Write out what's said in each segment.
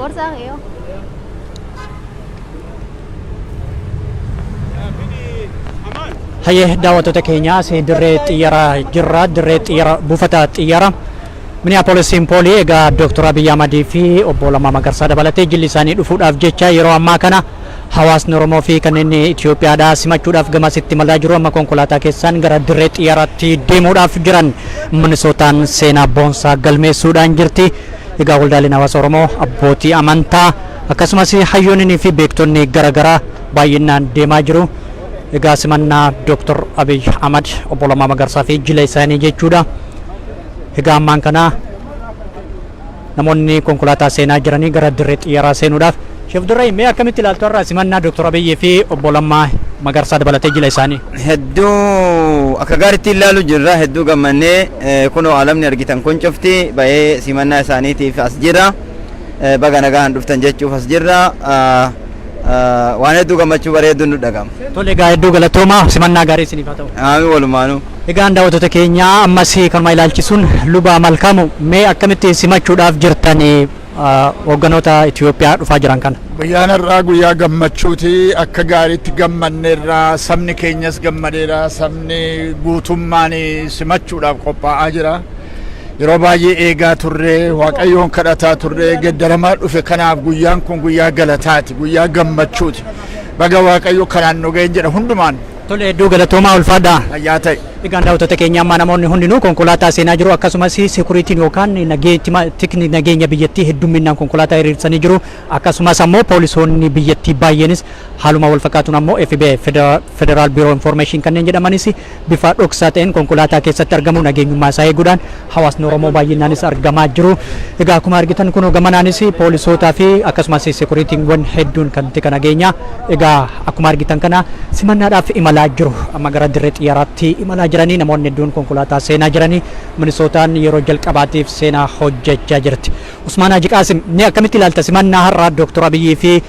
Boorsaa kee. Hayyee, daawwattoota keenya, asii dirree xiyyaara jirra. Dirree xiyyaara, buufata xiyyaara Minneapolis Saint Paul. Egaa Dooktor Abiyyi Ahmadii fi obbo Lammaa Magarsaa dabalatee jilli isaanii dhufuudhaaf jecha yeroo ammaa kana hawaasni Oromoo fi kanneen Itoophiyaadhaa simachuudhaaf gamasitti imalaa jiru. Amma konkolaataa keessaan gara dirree xiyyaaraatti deemuudhaaf jiran. Minisootaan seenaa boonsaa galmeessuudhaan jirti. Egaa waldaaleen hawaasa Oromoo, abbootii amantaa, akkasumas hayyoonnii fi beektonni garaagaraa baay'inaan deemaa jiru. Egaa simannaa Dooktor Abiy Ahmad, obbo Lammaa Magarsaa fi jila isaanii jechuudha. Egaa ammaan kana namoonni konkolaataa seenaa jiranii gara dirree xiyyaaraa seenuudhaaf. Sheef Durree, mee akkamitti ilaaltu har'a simannaa Dooktor Abiyyii fi obbo Lammaa Magarsaa dabalatee jila isaanii? Hedduu akka gaariitti ilaalu jirra. Hedduu gammannee, kunoo alamni argitan kun cufti ba'ee simannaa isaaniitiif as jira. Baga nagaan dhuftan jechuuf as jirra. Waan hedduu gammachuu bareedduun nu dhagama. Tole, egaa hedduu galatoomaa, simannaa gaarii isiniif haa ta'u. Amiin, walumaanuu. Egaan daawwattoota keenya, ammas kanuma ilaalchisuun luba Malkaamu, mee akkamitti simachuudhaaf jirtan hoogganoota Itoophiyaa dhufaa jiran kana? Guyyaan har'aa guyyaa gammachuuti. Akka gaariitti gammanneerra. Sabni keenyas gammadeera. Sabni guutummaan simachuudhaaf qophaa'aa jira. Yeroo baay'ee eegaa turre, Waaqayyoon kadhataa turre, geddaramaa dhufe. Kanaaf guyyaan kun guyyaa galataati, guyyaa gammachuuti. Baga Waaqayyo kanaan nu ga'e jedha hundumaan. Tole, hedduu galatoomaa, ulfaadhaa. Fayyaa ta'e. Egaan daawwattoota keenya, amma namoonni hundinuu konkolaataa seenaa jiru. Akkasumas securityn yookaan tikni nageenya biyyattii heddumminaan konkolaataa hiriirsanii jiru. Akkasumas ammoo poolisoonni biyyattii baay'eenis haaluma wal fakkaatuun ammoo FBI, Federal Bureau Information kanneen jedhamanis bifa dhoksaa ta'een konkolaataa keessatti argamu, nageenyummaa isaa eeguudhaan. Hawaasni Oromoo baay'inaanis argamaa jiru. Egaa akkuma argitan kun gamanaanis poolisootaa fi akkasumas securitywwan hedduun kan tika nageenyaa egaa akkuma argitan kana simannaadhaaf imalaa jiru. Amma gara dirree xiyyaaraatti imalaa jiranii, namoonni hedduun konkolaataa seenaa jiranii. Minisootaan yeroo jalqabaatiif seenaa hojjechaa jirti. Usmaan Haji Qaasim, ni akkamitti ilaalta simannaa har'aa Dooktor Abiyyii fi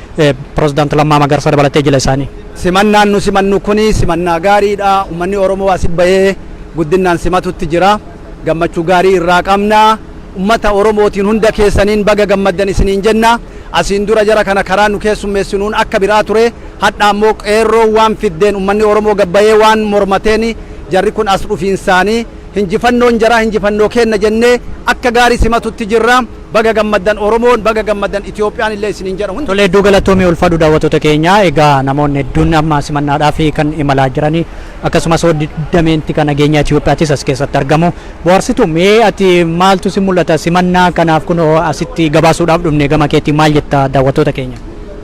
Pirezidaant Lammaa Magarsaa dabalatee jila isaanii? Simannaan nu simannu kuni simannaa gaariidha. Uummanni Oromoo asi bahee guddinaan simatutti jira. Gammachuu gaarii irraa qabna. Uummata Oromootiin hunda keessaniin baga gammaddan isiniin jenna. Asiin dura jara kana karaa nu keessummeessinuun akka biraa ture. Hadha ammoo qeerroo waan fiddeen, uummanni Oromoo gabbayee waan mormateen, jarri kun as dhufiinsaanii hinjifannoon jaraa hinjifannoo keenna jennee akka gaarii simatutti jirra. Baga gammaddan Oromoon, baga gammaddan Itoophiyaan illee isiniin jedha hundi. Tole, hedduu galatoomii, ulfaadhu. Daawwattoota keenya, egaa namoonni hedduun amma simannaadhaaf kan imalaa jiranii, akkasumas dameenti kan nageenya Itoophiyaatis as keessatti argamu. Bohaarsitu, mee ati maaltu si mul'ata simannaa kanaaf? Kun asitti gabaasuudhaaf dhufne, gama keetii maal jetta daawwattoota keenya?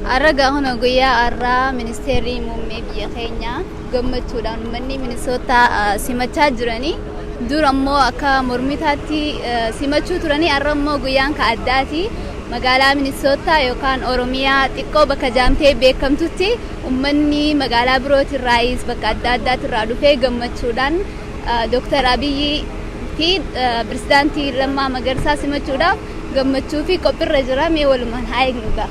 Har'a gaafuma guyyaa har'aa ministeerri muummee biyya keenyaa gammachuudhaan uummanni Minisootaa simachaa jiranii. Dur ammoo akka mormitaatti simachuu turanii, har'a ammoo guyyaan ka addaati. Magaalaa Minisootaa yookaan Oromiyaa xiqqoo bakka jaamtee beekamtutti uummanni magaalaa birootirraayis bakka adda addaatirraa dhufee gammachuudhaan Dooktar Abiyyi fi pirezidaantii Lammaa Magarsaa simachuudhaaf gammachuu fi qophiirra jira. Mee walumaan haa eegnu ga'a.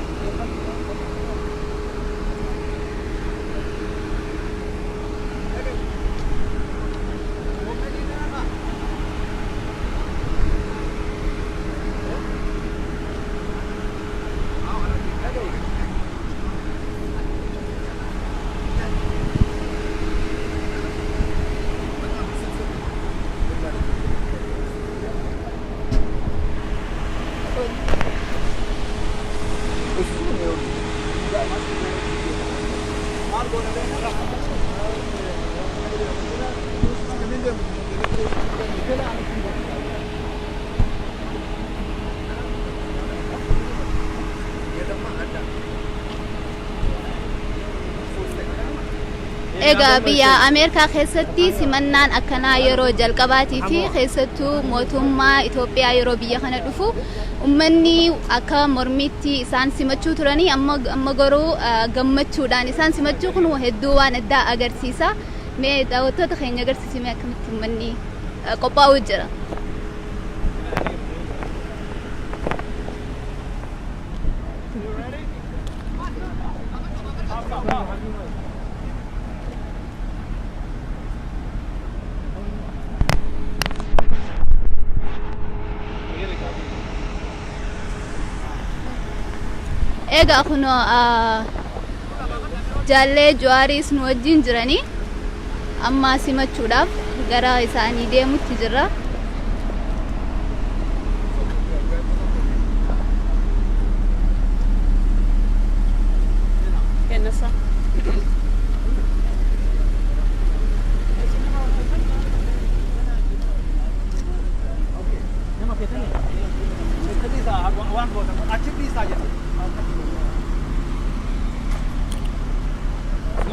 Egaa biyya Ameerikaa keessatti simannaan akkanaa yeroo jalqabaatii fi keessattuu mootummaa Itoophiyaa yeroo biyya kana dhufu uummanni akka mormiitti isaan simachuu turanii, amma garuu gammachuudhaan isaan simachuu kun hedduu waan addaa agarsiisa. Mee daawwattoota keenya agarsiisime, akkamitti uummanni qophaa'uu jira. Egaa kunoo jaallee Jawaariis nu wajjin jiranii amma simachuudhaaf gara isaanii deemutti jirra.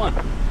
Come on.